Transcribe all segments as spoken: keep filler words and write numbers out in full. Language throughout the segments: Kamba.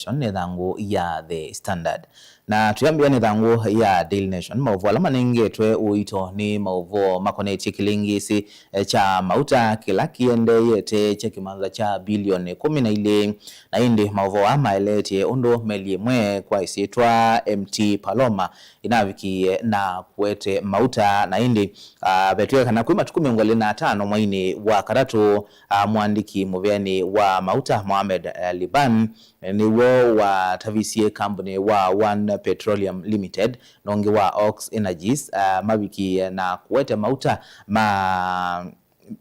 Nation nĩ ĩthangũ ya The Standard. Na tũyambĩĩa nĩ ĩthangũ ya Daily Nation, maũvoo ala manengetwe ũito nĩ maũvoo makonetye kĩlĩngĩsĩ, eh, kya mauta kĩla kĩendeeyete kya kĩmanza kya bilioni kũmi na ilĩ. Na ĩndĩ maũvoo aa maeleetye ũndũ meli ĩmwe kwa ĩsyĩtwa M T Paloma ĩnavikie na kũete mauta, na ĩndĩ, ah, vetw'ĩka kana kwĩ matukũ mĩongo ĩlĩ na atano mweinĩ wa katatũ, ah, mwandĩki mũvĩanĩ wa mauta Mohamed, eh, Liban, eh, nĩw'o watavisye kambuni wa One Petroleum Limited na ũngĩ wa Ox Energies, ah, mavikie na kũete mauta ma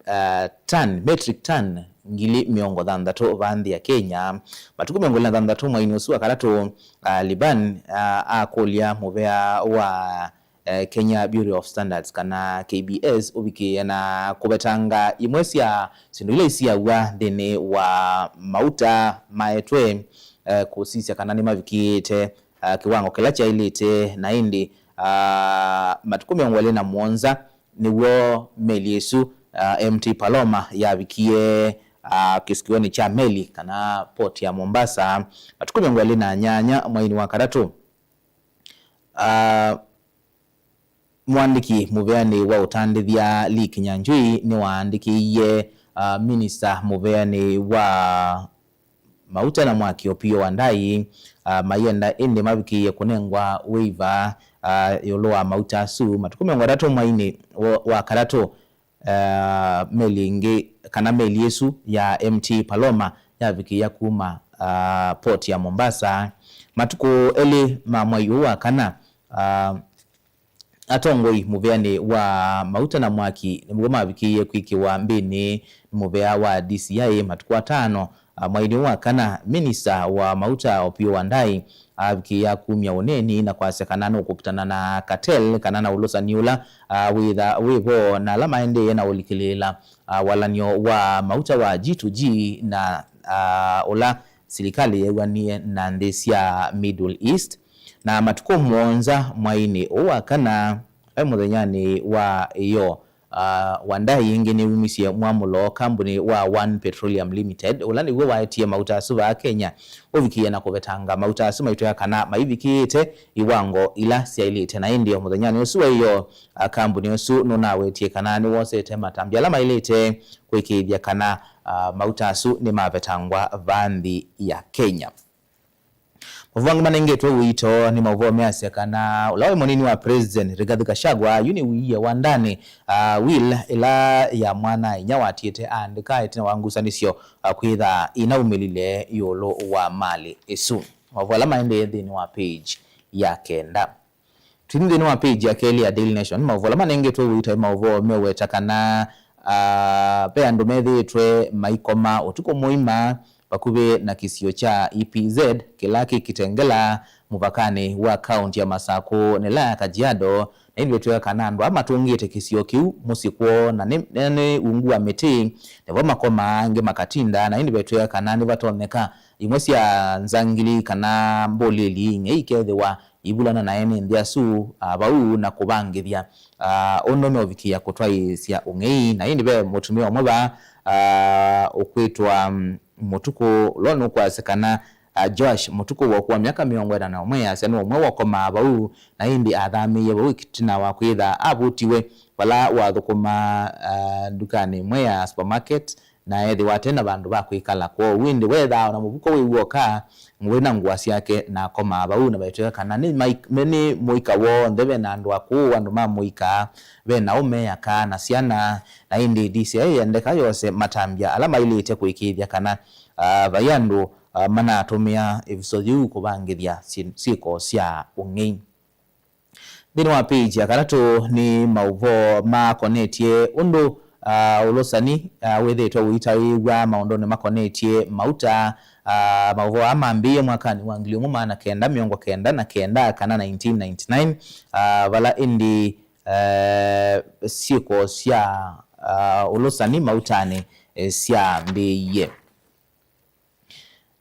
ah, tan, metric tan ngili mĩongo thanthatũ vaa nthĩ ya Kenya. Matukũ mĩongo ĩlĩ na thanthatũ mweinĩ ũsu wa katatũ, ah, Liban, ah, akũlya mũvea wa, eh, Kenya Bureau of Standards kana K B S ũvikĩĩe na kũvetanga imwe sya syĩndũ ila isiaw'a nthĩnĩ wa mauta maetwe, eh, kũsisya kana nĩmavikĩĩte, ah, kĩwango kĩla kyaĩlĩte, na ĩndĩ, ah, matukũ mĩongo ĩlĩ na mũonza nĩw'o meli ĩsu, ah, M T Paloma yavikie, ah, kĩsukĩonĩ kya meli kana port ya Mombasa matukũ mĩongo ĩlĩ na nyanya mweinĩ wa katatũ. Ah, mũandĩki mũvĩanĩ wa ũtandĩthya Lee Kinyanjui nĩwaandĩkĩie, ah, minista mũvĩanĩ wa mauta na mwaki Opiyo Wandayi, ah, mayenda ĩndĩ mavikĩĩe kũnengwa waiver, ah, ĩũlũ wa mauta asu matukũ mĩongo ĩtatũ mweinĩ wa, wa katatũ, ah, meli ĩngĩ kana meli ĩsu ya M T Paloma yavikĩĩa kuma, ah, port ya Mombasa matukũ elĩ ma mwai ũũ wa kana, ah, Atongoi mũvĩanĩ wa mauta na mwaki nĩw'o mavikĩie kwĩkĩwa mbĩnĩ nĩ mũvĩa wa D C I matukũ atano, ah, mweinĩ wa kana. Minista wa mauta Opiyo Wandayi avikĩĩa kumya ũneeni na kwasya kana nũkũkitana na cartel kana na ũlũsani ũla, ah, wĩtha wĩvo na ala maendee na ũlikĩlĩĩla, ah, walan'yo wa mauta wa G to G na, ah, ũla silikalĩ yeew'anie na nthĩ sya Middle East. Na matukũ mũonza mweinĩ ũũ wa kana, vai mũthenyanĩ wa ĩyoo, ah, Wandayi ĩngĩ nĩwumisye mwamũlo kambuni wa One Petroleum Limited, ũla nĩw'o waetie mauta asu vaa Kenya, ũvikĩĩe na kũvetanga mauta asu maitwĩa kana maivikĩĩte iwango ila syaĩlĩte. Na ĩndĩ o mũthenyanĩ ũsu wa ĩyoo, ah, kambuni ũsu nũnawetie kana nĩwosete matambya ala maĩlĩte kũĩkĩĩthya kana, ah, mauta asu nĩmavetangwa vaa nthĩ ya Kenya. Maũvoo angĩ manengetwe ũito nĩ maũvoo measya kana ũla waĩ mũnini wa President Rigathi Gachagua yu nĩwĩie Wandanĩ, ah, will ĩla ya mwana-a-inyia watiĩte aandĩka ĩtina wa ngusanĩsyo, ah, kwĩtha inaumĩlile ĩũlũ wa malĩ ĩsu. Maũvoo ala maendee nthĩnĩ wa page ya kenda. Tũthi nthĩnĩ wa page ya kelĩ ya Daily Nation, maũvoo ala manengetwe ũito nĩ maũvoo meũweta kana, ah, ve andũ methĩĩtwe maikoma ũtukũ mũima vakuvĩ na kĩsio kya E P Z kĩla kĩ Kitengela mũvakanĩ wa kaunti ya Masakũ na ĩla ya Kajiado, na ĩndĩ vetwĩka kana andũ aa matũngĩte kĩsio kĩu mũsyĩ kwoo na nĩ, na nĩ ungu wa mĩtĩ nĩvo makomaa, angĩ makatinda, na ĩndĩ vetwĩka kana nĩvatonyeka imwe sya nzangili kana mbũlĩli ing'ei ikethĩwa ivulana na ene nthĩ asu, ah, vau na kũvangĩthya, ah, ũndũ meũvikĩĩa kũtwaĩĩsya ũng'ei. Na ĩndĩ ve mũtumĩa ũmwe vaa, ah, ũkwĩtwa, mm, Mũtukũ, ũla nũkwasya kana, ah, Joash Mũtukũ wa ũkũũ wa myaka mĩongo ĩna na ũmwe, asya nĩ ũmwe wakomaa vau, na ĩndĩ athamĩĩe vau ĩtina wa kwĩtha avutiwe vala wathũkũmaa, ah, ndukanĩ ĩmwe ya supermarket, na ethĩwa ate na vandũ va kwĩkala. Kwoou ĩndĩ wethaa o na mũvuko wĩ w'oka, wĩ na ngũa syake, na akomaa vau, na vetwĩka kana nĩ maik-, me-, nĩ mũika w'onthe, ve na andũ akũũ, andũ ma mũika, ve na aũme, aka na syana, na ĩndĩ D C I yendeka yose matambya ala maĩlĩte kũĩkĩĩthya kana, ah, vai andũ, ah, manatũmĩa ĩvuso yĩu kũvangĩthya syĩ-, syĩko sya ũng'ei. Nthĩnĩ wa page ya katatũ nĩ maũvoo makonetye ũndũ, ah, ũlũsani, ah, wĩthĩĩtwe ũitaĩw'a maũndũnĩ makonetye mauta. Ah, maũvoo aa mambĩĩe mwakanĩ wa ngili ĩmwe maana kenda mĩongo kenda na kenda kana nineteen ninety-nine, ah, vala ĩndĩ, eh, syĩko sya, ah, ũlũsani mautanĩ, eh, syambĩĩie.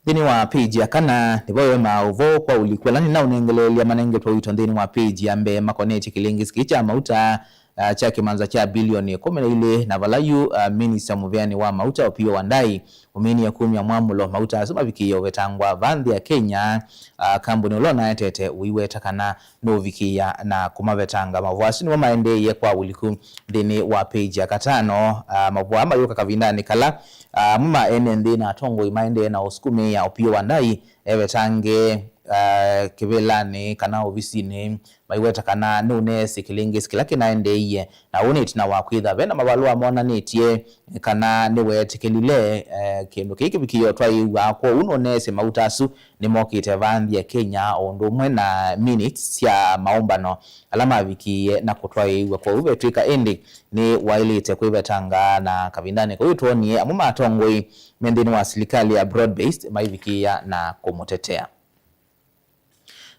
Nthĩnĩ wa page ya kana, nĩvo ve maũvoo kwa ũliku ala nĩnaũnengeleelya manengetwe ũito nthĩnĩ wa page ya mbee makonetye kĩlĩngĩsĩ kĩĩ kya mauta, ah, kya kĩmanza kya bilioni ĩkũmi na ilĩ, na vala yu, ah, minista mũvĩanĩ wa mauta Opiyo Wandayi ũminie kumya mwamũlo mauta asu mavikĩie ũvetangwa va nthĩ ya Kenya, ah, kambuni ũla ũnaetete ũiweta kana nũvikĩĩa na kũmavetanga. Mavũa asu nĩmo maendeeie kwa ũliku nthĩnĩ wa page ya katano. Ah, mavũa aa mayũka kavindanĩ kala, ah, amwe ma ene nthĩ na atongoi maendee na ũsukumĩĩa Opiyo Wandayi evetange, ah, kĩvĩlanĩ kana ovisinĩ, maiweta kana nĩũneesĩ kĩlĩngĩsĩ kĩla kĩnaendeeie, na ũu nĩ ĩtina wa kwĩtha ve na mavalũa monanĩtye kana nĩweetĩkĩlile, eh, kĩndũ kĩĩ kĩvikĩĩe ũtwaĩĩw'a. Kwoou nũneesĩ mauta asu nĩmokĩte va nthĩ ya Kenya o ũndũ ũmwe na minutes sya maũmbano ala mavikĩĩe na kũtwaĩĩw'a. Kwoou vetw'ĩka ĩndĩ nĩwaĩlĩte kwĩvetanga, na kavindanĩ kau nĩtwonie amwe ma atongoi me nthĩnĩ wa silikalĩ ya broad-based maivikĩĩa na kũmũtetea.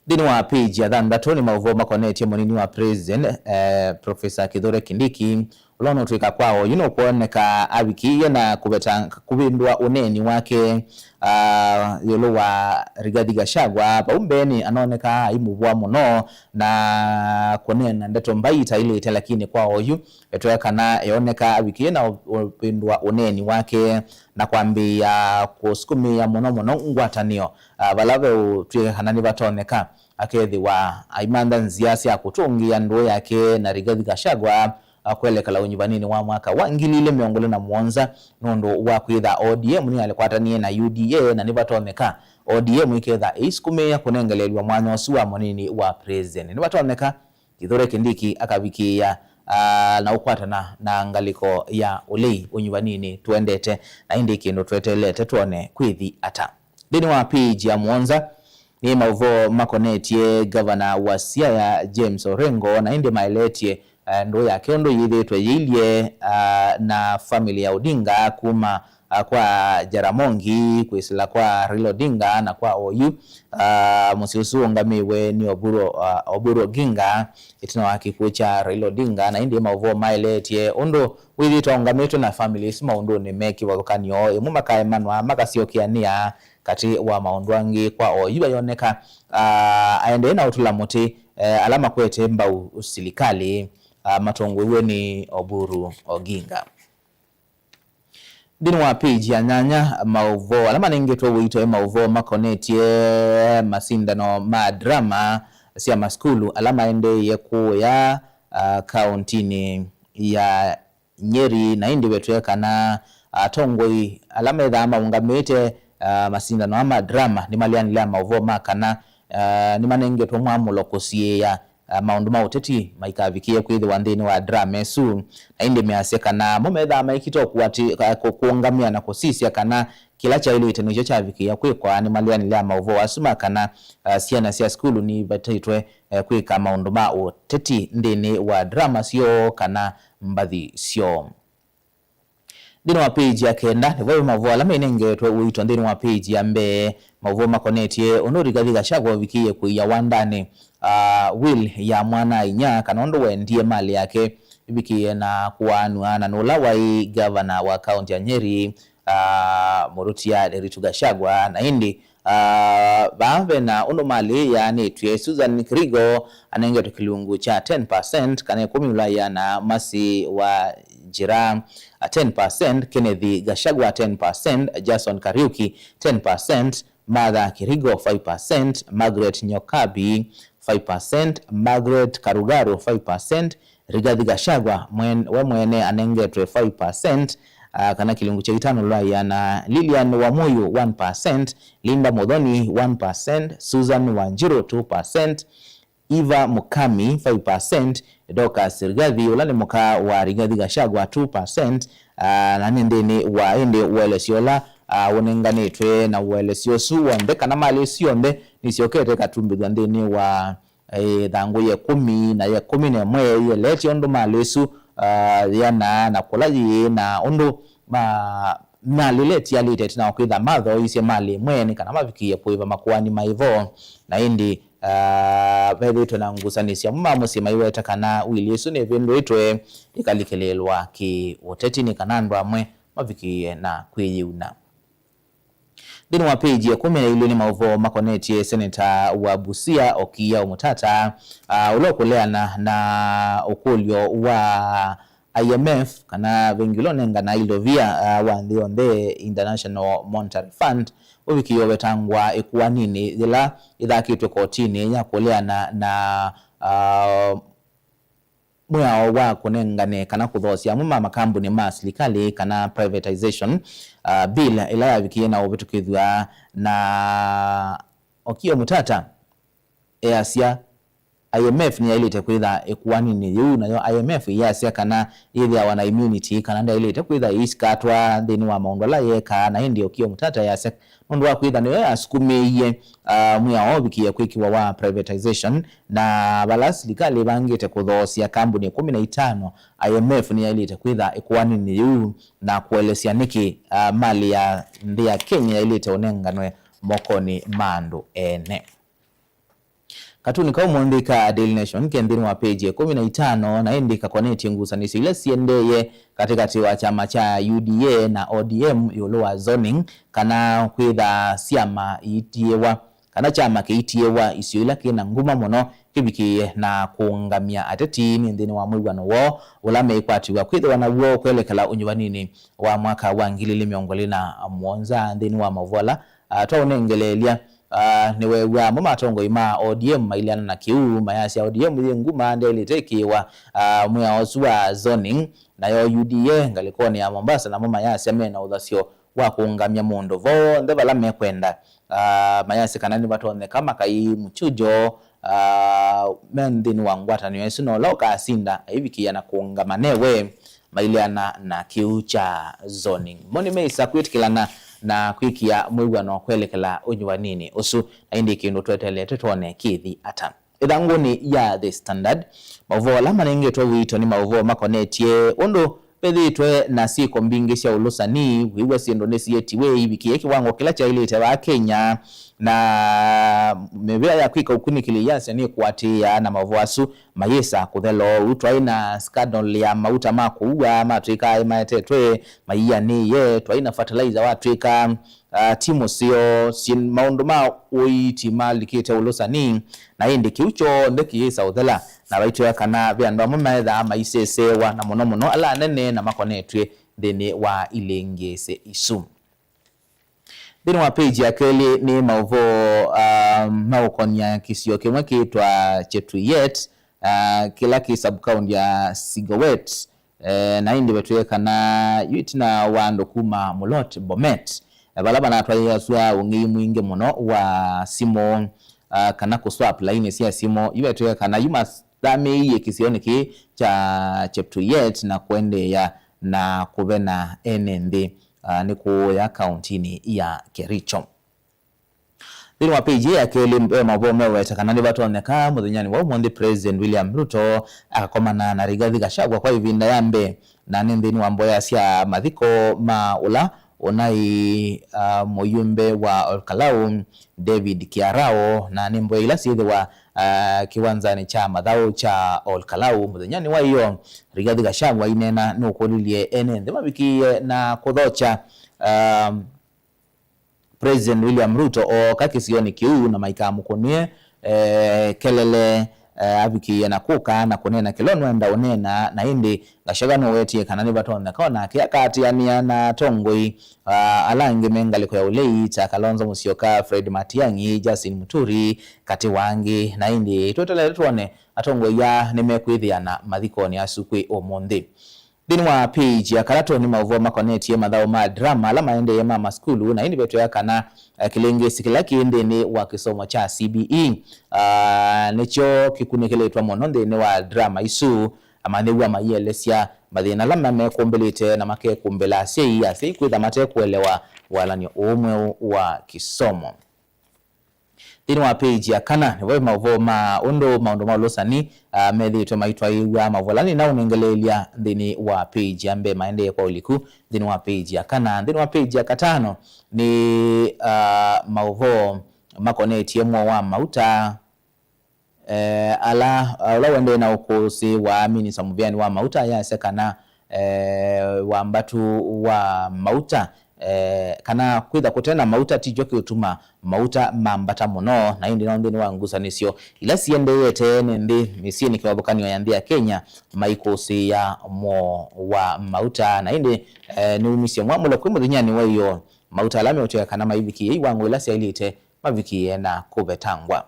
Nthĩnĩ wa page ya thanthatũ nĩ maũvoo makonetye mũnini wa president, eh, Professor Kithure Kindiki, ũla ũnũtw'ĩka kwa oyu nũkwoneka avikĩie na kũveta kũvĩndũa ũneeni wake, ah, ĩũlũ wa Rigathi Gachagua. Vau mbeenĩ anonekaa aimũvũa mũno na kũneena ndeto mbai itaĩlĩte, lakini kwa oyu etweka kana eoneka avikĩie na ũvĩndũa ũneeni wake na kwambĩĩa kũsukumĩĩa mũno mũno ngwatanĩo, ah, vala veũtw'ĩka kana nĩvatonyeka akethĩwa aimantha nzĩa sya kũtũngĩĩa ndũũ yake na Rigathi Gachagua, ah, kwelekela ũnyuvanĩnĩ wa mwaka wa ngili ilĩ mĩongo ĩlĩ na mũonza, nũndũ wa kwĩtha O D M nĩyalĩkwatanie na U D A, na nĩvatonyeka O D M ĩketha ĩisukumĩĩa kũnengeleelw'a mwanya ũsu wa mũnini wa president. Nĩvatonyeka Kithure Kindiki akavikĩĩa, ah, na ũkwatana na ngalĩko ya ũlei ũnyuvanĩnĩ tũendete, na ĩndĩ kĩndũ tweteelete twone kwĩthi ata. Nthĩnĩ wa page ya mũonza nĩ maũvoo makonetye ngavana wa Siaya James Orengo, na ĩndĩ maeleetye, eh, ndũũ yake ũndũ yĩthĩĩtwe yĩilye, ah, na family ya Odinga kuma, ah, kwa Jaramogi kwĩsĩla kwa Raila Odinga na kwa oyu, ah, mũsyĩ ũsu ũngamĩwe nĩ Oburu, ah, Oburu Oginga ĩtina wa kĩkw'ũ kya Raila Odinga, na ĩndĩ maũvoo maeleetye ũndũ wĩthĩĩtwe ũngamĩtwe na family ĩsu maũndũnĩ me kĩvathũkany'o, ĩmwe makaemanwa makasyokeanĩa katĩ wa maũndũ angĩ. Kwa oyu ayoneka, ah, aendee na ũtũla mũtĩ, eh, ala makwete mbau silikalĩ, ah, matongow'e nĩ Oburu Oginga. Nthĩnĩ wa page ya nyanya, maũvoo ala manengetwe ũito nĩ maũvoo makonetye masindano ma drama sya masukulu ala maendeeie kũya, ah, kauntinĩ ya Nyeri, na ĩndĩ vetw'e kana atongoi ala methaa maũngamĩte, ah, masindano aa ma drama nĩmaleanĩlea maũvoo ma kana, ah, nĩmanengetwe mwamũlo kũsiĩĩa, ah, maũndũ ma ũteti maikavikĩe kwĩthĩwa nthĩnĩ wa drama ĩsu. Na ĩndĩ measya kana mo methaa maikite ũkuati-, ka-, kũ-, kũũngamĩa na kũsisya kana kĩla kyaĩlĩte nĩkyo kyavikĩĩa kwĩkwa. Nĩmaleanĩlea maũvoo asu ma kana, ah, syana sya sukulu nĩivatĩtwe, eh, kwĩka maũndũ ma ũteti nthĩnĩ wa drama syoo kana mbathi syoo. Nthĩnĩ wa page ya kenda, nĩvo ve maũvoo ala menengetwe ũito nthĩnĩ wa page ya mbee, maũvoo makonetye ũndũ Rigathi Gachagua ũvikĩie kũia wandanĩ, ah, will ya mwana-a-inyia, kana ũndũ wendie malĩ yake ĩvikĩie na kũaanw'a na nũla waĩ ngavana wa kaunti ya Nyeri, ah, Mũrũtia Nderitu Gachagua. Na ĩndĩ, ah, vaa ve na ũndũ malĩ yaanĩtw'e, Susan Kirigo anengetwe kĩlungu kya ten percent, kana ĩkũmi ũla yĩana, Mercy Wanjira, ah, ten percent, Kenneth Gachagua ten percent, Jason Kariuki ten percent, Martha Kirigo five percent, Margaret Nyokabi five percent, Margaret Karugaro five percent, Rigathi Gachagua mwen-, we mwene anengetwe five percent, ah, kana kĩlungu kya itano lwa ĩana, Lilian Wamuyu one percent, Linda Muthoni one percent, Susan Wanjiru two percent, Eva Mukami five percent, Dorcas Rigathi, ũla nĩ mũka wa Rigathi Gachagua two percent, ah, na nĩ nthĩnĩ wa ĩndĩ ũelesyo ũla, ah, ũnenganĩtwe, na ũelesyo ũsu w'onthe kana malĩ ĩsu yonthe nĩsyokete ikatumbĩthw'a nthĩnĩ wa ĩthangũ ya ĩkũmi na ya ĩkũmi na ĩmwe ĩeleetye ũndũ malĩ ĩsu, ah, yĩanaa na kũla yĩĩ na ũndũ ma-, malĩ ĩla ĩtialĩte ĩtina wa kwĩtha mathooisye malĩ ĩmwe nĩ kana mavikĩĩe kũĩva makoani maĩ vo. Na ĩndĩ, ah, vethĩĩtwe na ngusanĩsyo amwe ma mũsyĩ maiweta kana wili ĩsu nĩvĩndũĩtwe ĩkalikĩlĩĩlwa kĩ-ũteti nĩ kana andũ amwe mavikĩĩe na kwĩyĩuna. Nthĩnĩ wa page ya ĩkũmi na ilĩ nĩ maũvoo makonetye seneta wa Busia Okiya Omutata, ah, ũla ũkũleana na ũkũlyo wa I M F, kana vengi ũla ũnenganaa ilovia, ah, wa nthĩ yonthe, International Monetary Fund, ũvikĩie ũvetangwa ĩkuaninĩ yĩla ĩthakĩtwe kotinĩ ya kũleana na, ah, mwĩao wa kũnengane kana kũthoosya amwe ma makambuni ma silikalĩ, kana privatization, ah, bill ĩla yavikie na ũvĩtũkĩthw'a na Okiya Omutata easya I M F nĩyaĩlĩte kwĩtha ĩkuaninĩ yĩu, nayo I M F ĩyasya kana yĩthĩawa na immunity, kana ndyaĩlĩte kwĩtha ĩisikatwa nthĩnĩ wa maũndũ ala yeekaa, na ĩndĩ Okiya Omutata easya nũndũ wa kwĩtha nĩyo yasukumĩie, ah, mwĩao ũvikie kwĩkĩwa wa privatization, na vala silikalĩ ĩvangĩte kũthoosya kambuni ĩkũmi na itano, I M F nĩyaĩlĩte kwĩtha ĩkuaninĩ yĩu na kũelesya nĩkĩ, ah, malĩ ya nthĩ ya Kenya yaĩlĩte ũnenganwe mokonĩ ma andũ ene. Katuni ka ũmũnthĩ ka Daily Nation ke nthĩnĩ wa page ya ĩkũmi na itano, na ĩndĩ kakonetye ngusanĩsyo ila siendee katĩkatĩ wa kyama kya U D A na O D M ĩũlũ wa zoning, kana kwĩtha syama iitiĩwa, kana kyama kĩitiĩwa isio ila kĩ na nguma mũno kĩvikĩĩe na kũũngamya ateti nĩ nthĩnĩ wa mwĩw'ano woo ũla meĩkwatĩw'a kwĩthĩwa naw'o kwelekela ũnyuvaninĩ wa mwaka wa ngili ilĩ mĩongo ĩlĩ na mũonza. Nthĩnĩ wa maũvoo ala, ah, twaũnengeleelya, ah, nĩweew'aa amwe ma atongoi ma O D M maileana na kĩu, mayasya O D M yĩ nguma, ndyaĩlĩte ĩkĩĩwa, ah, mwĩao ũsu wa zoning, nayo U D A ngalĩkonĩ ya Mombasa namo mayasya mena ũthasyo wa kũũngamya mũndũ vonthe vala mekwenda. Ah, mayasya kana nĩvatonyeka makai mũkyujo, ah, me nthĩnĩ wa ngwatanĩo ĩsu, na ũla ũkasinda aivikĩĩa na kũũngama newe maileana na kĩu kya zoning. Mo nĩmeĩsa kwĩtĩkĩlana na kwĩkĩa mwĩw'ano kwelekela ũnyuvaninĩ ũsu, na ĩndĩ kĩndũ tweteelete twone kĩthi ata. Ĩthangũnĩ ya The Standard, maũvoo ala manengetwe ũito nĩ maũvoo makonetye ũndũ vethĩĩtwe na syĩko mbingĩ sya ũlũsani, wĩw'a syĩndũ nĩsietiwe ivikĩe kĩwango kĩla kyaĩlĩte vaa Kenya, na mĩvĩa ya kwĩka ũkunĩkĩli yasya nĩkwatĩĩa na maũvoo asu mayĩsa kũthela ũu. Twaĩ na scandal ya mauta ma kũua matw'ĩka aĩ maetetwe maianĩĩe, twaĩ na fertilizer watw'ĩka, ah, ti mũseo, syĩ maũndũ ma ũiiti malikĩte ũlũsani, na ĩndĩ kĩu kyonthe kĩyĩsa ũthela, na vaitwĩa kana ve andũ amwe maethaa maisesewa, na mũno mũno ala anene na makonetw'e nthĩnĩ wa ilĩngĩĩsĩ isu. Nthĩnĩ wa page ya kelĩ nĩ maũvoo, ah, maũkonia kĩsio kĩmwe kĩtwa Cheptuiyet, ah, kĩla kĩ sub-county ya Sigowet, eh, na ĩndĩ vetwĩe kana yu ĩtina wa andũ kuma Mulot, Bomet, eh, vala manatwaĩasw'a ũng'ei mwingĩ mũno wa simũ, ah, kana kũswap laini sya simũ. Yu vetwĩe kana yu mathamĩĩie kĩsionĩ kĩĩ kya Cheptuiyet na kũendeea na kũvena ene nthĩ, ah, nĩ kũũya kauntinĩ ya Kericho. Nthĩnĩ wa page ya kelĩ, ve maũvoo meweta kana nĩvatonyeka mũthenyanĩ wa ũmũnthĩ President William Ruto akakomana na Rigathi Gachagua kwa ĩvinda ya mbee, na nĩ nthĩnĩ wa mboya sya mathiko ma ũla ũnaĩ, ah, mũyumbe wa Olkalau, David Kiarao, na nĩ mboya ila syĩthĩwa, ah, kĩwanzanĩ kya mathaũ kya Olkalau mũthenyanĩ wa ĩyo. Rigathi Gachagua aineena nũkũlilye ene nthĩ mavikĩĩe na kũthokya, ah, President William Ruto ooka kĩsionĩ kĩu na maikamũkũnĩe, eh, kelele, eh, avikĩĩe na kũka na kũneena kĩla ũnwenda ũneena, na ĩndĩ Gachagua nũwetie kana nĩvatonyeka o nake akaatĩanĩa na atongoi, ah, ala angĩ me ngalĩko ya ũlei ta Kalonzo Musyoka, Fred Matiang'i, Justin Muturi, katĩ wa angĩ, na ĩndĩ tweteelete twone atongoi aa nĩmekwĩthĩana mathikonĩ asu kwĩ ũmũnthĩ. Nthĩnĩ wa page ya katatũ nĩ maũvoo makonetye mathaũ ma drama ala maendee ma masukulu, na ĩndĩ vetwĩa kana, eh, kĩlĩngĩĩsĩ kĩla kĩ nthĩnĩ wa kĩsomo kya C B E, ah, nĩkyo kĩkunĩkĩlĩtwe mũno nthĩnĩ wa drama isu, amanyĩw'a maielesya mathĩna ala mamekũmbĩlĩte na makekũmbĩla asyai, asyai kwĩtha matekũelewa walany'o ũũ mweũ wa kĩsomo. Nthĩnĩ wa page ya kana nĩvo maũvoo ma ũndũ maũndũ ma ũlũsani, ah, methĩĩtwe maitwaĩĩw'a. Maũvoo ala nĩnaũnengeleelya nthĩnĩ wa page ya mbee maendee kwa ũliku nthĩnĩ wa page ya kana. Nthĩnĩ wa page ya katano nĩ, ah, maũvoo makonetye mũo wa mauta, eh, ala, ah, ũla ũendee na ũkũsĩ wa minista mũvĩanĩ wa mauta ayasya kana, eh, wambatu wa mauta, eh, kana kwĩtha kũte na mauta tikyo kĩũtuma mauta mambata mũno, na ĩndĩ no nthĩnĩ wa ngusanĩsyo ila siendeeete ene nthĩ mĩsyĩnĩ kĩvathũkany'o ya nthĩ ya Kenya, maikũsĩĩa mwoo wa mauta. Na ĩndĩ, eh, nĩumisye mwamũlo kwĩ mũthenyanĩ wa ĩyoo, mauta ala meũtwĩa kana maivikĩie iwango ila syaĩlĩte mavikĩie na kũvetangwa.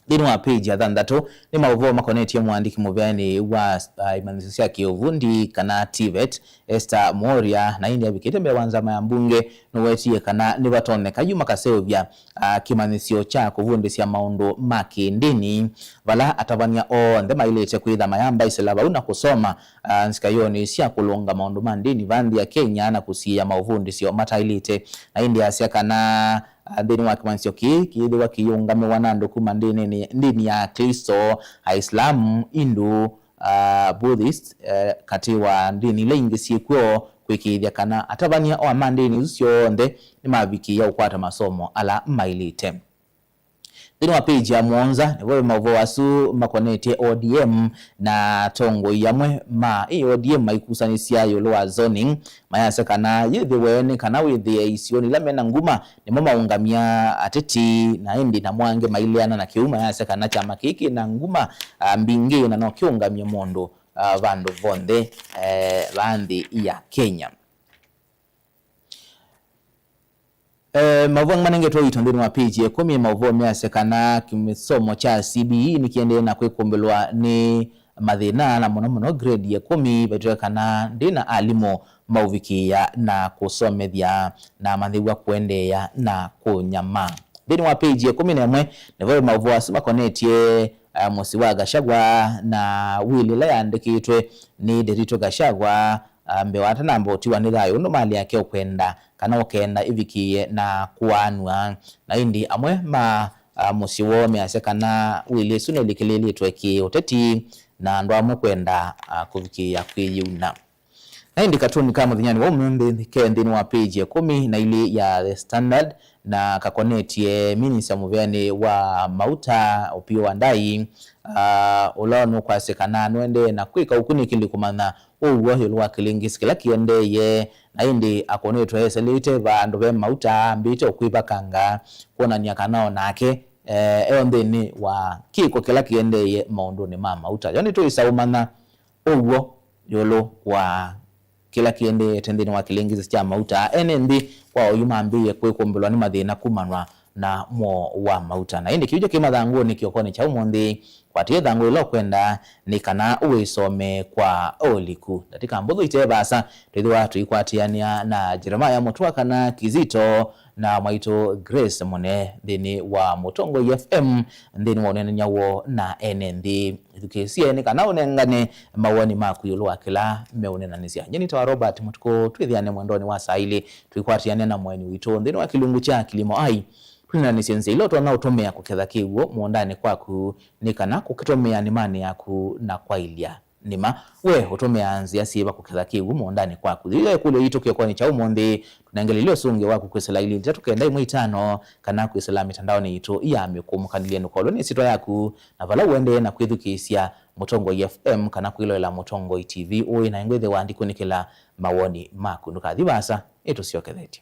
Nthĩnĩ wa page ya thanthatũ, nĩ maũvoo makonetye mũandĩki mũveanĩ wa, ah, imanyĩsyo sya kĩũvundi kana TVET, Esther Mworia, na ĩndĩ avikĩte mbee wa nzama ya mbunge, nũwetie kana nĩvatonyeka yu makaseũvya, ah, kĩmanyĩsyo kya kũvundĩsya maũndũ ma kĩndĩni, vala atavany'a onthe maĩlĩte kwĩtha mayamba ĩsĩla vau na kũsoma, ah, nzikayonĩ sya kũlũnga maũndũ ma ndĩni va nthĩ ya Kenya na kũsiĩĩa maũvundĩsyo mataĩlĩte. Na ĩndĩ asya kana, ah, nthĩnĩ wa kĩmanyĩsyo kĩĩ kĩyĩthĩwa kĩyĩũngamĩwa na andũ kuma ndĩnĩnĩ, ndĩni ya Klĩsto, Aisilamu, Hindu, ah, Buddhist, eh, katĩ wa ndĩni ila ingĩ syĩkw'o, kwĩkĩĩthya kana atavany'a o ma ndĩni isu syonthe nĩmavikĩĩa ũkwata masomo ala maĩlĩte. Nthĩnĩ wa page ya mũonza, nĩvo ve maũvoo asu makonetye ODM na atongoi amwe ma ĩ ODM maikusanĩsya ĩũlũ wa zoning, mayasya kana yĩthĩwe nĩ kana wĩthĩe isionĩ ila mena nguma nĩmo maũngamya ateti, na ĩndĩ namo angĩ maileana na kĩu mayasya kana kyama kĩĩ kĩna nguma, ah, mbingĩ na no kĩũngamye mũndũ, ah, vandũ vonthe, eh, va nthĩ ya Kenya. Eh, maũvoo angĩ manengetwe ũito nthĩnĩ wa page ya ĩkũmi, maũvoo measya kana kĩsomo kya CBE nĩkĩendee na kwĩkũmbĩlwa nĩ mathĩna, na mũno mũno grade ya ĩkũmi, vaitweka kana ndĩ na alimũ maũvikĩĩa na kũsomethya na amanyĩw'a kũendeea na kũnyamaa. Nthĩnĩ wa page ya ĩkũmi na ĩmwe, nĩvo maũvoo asu makonetye, eh, mũsyĩ wa Gachagua na wĩlĩ ĩla yaandĩkĩtwe nĩ Nderitu Gachagua, ah, mbee wa atanamba ũtiwa nĩ thayũ ũndũ malĩ ake ũkwenda kana ũkenda ĩvikĩĩe na kũaanw'a. Na ĩndĩ amwe ma, ah, mũsyĩ woo measya kana wĩlĩ ĩsu nĩlikĩlĩlĩtwe kĩ-ũteti na andũ amwe kwenda, ah, kũvikĩĩa kwĩyĩuna. Na ĩndĩ katuni ka mũthenyanĩ wa ũmũnthĩ ke nthĩnĩ wa page ya ĩkũmi na ilĩ ya The Standard, na kakonetye minista mũveanĩ wa mauta Opiyo Wandayi, ah, ũla nũkwasya kana nũendee na kwĩka ũkunĩkĩli kũmanya ũw'o ĩũlũ wa kĩlĩngĩsĩ kĩla kĩendeeye, na ĩndĩ akonetwe eselĩte vandũ ve mauta ambĩte ũkwĩvakanga kwonany'a kana o nake, eh, e nthĩnĩ wa kĩko kĩla kĩendeeye maũndũnĩ ma mauta. Yo nĩtwĩsa ũmanya ũw'o ĩũlũ wa kĩla kĩendeete nthĩnĩ wa kĩlĩngĩsĩ kya mauta. Ene nthĩ kwa oyu mambĩĩe kwĩkũmbĩlwa nĩ mathĩna kumanwa na mwoo wa mauta. Na ĩndĩ kĩu kĩ mathangũnĩ kĩokonĩ kya ũmũnthĩ, kwatĩĩa ĩthangũ ĩla ũkwenda nĩ kana wĩsome kwa ũliku. Ndatĩka mbũthũ ite vaasa, twĩthĩwa tũikwatĩanĩa na Jeremiah Mũtwa kana Kizito na mwaitũ Grace Mũne nthĩnĩ wa Mũtongoi F M, nthĩnĩ wa ũneenany'a woo na ene nthĩ. Ĩthukĩĩsye nĩ kana ũnengane mawoni maku ĩũlũ wa kĩla meũneenanĩsya. Nyie nĩtawa Robert Mũtukũ, twĩthĩane mwendonĩ wa saa ilĩ, tũikwatĩanĩa na mũeni witũ nthĩnĩ wa kĩlungu kya Kilimo Ai, tũneenanĩsye nzĩa ila ũtonya ũtũmĩa kũketha kĩw'ũ mũũndanĩ kwaku, nĩ kana kũkĩtũmĩa nĩmanĩ yaku na kwaĩlya nĩma. We ũtũmĩaa nzĩa syĩva kũketha kĩw'ũ mũũndanĩ kwaku? Yĩu yaĩ ĩkũlyo yitũ kĩokonĩ kya ũmũnthĩ. Tũnengele ilĩ ũsũngĩo waku kwĩsĩla ilĩ itatũ kenda ĩmwe itano kana kwĩsĩla mĩtandaonĩ yitũ ya mĩkũmũkanĩlye. Ndũkolwe nĩ ĩsyĩtwa yaku na vala ũendee na kwĩthukĩĩsya Mũtongoi F M kana kwĩloela Mũtongoi T V. Ũĩ na ĩngwĩthĩwa ndikunĩkĩla mawoni maku. Ndũkathi vaasa, nĩtũsyokethetye.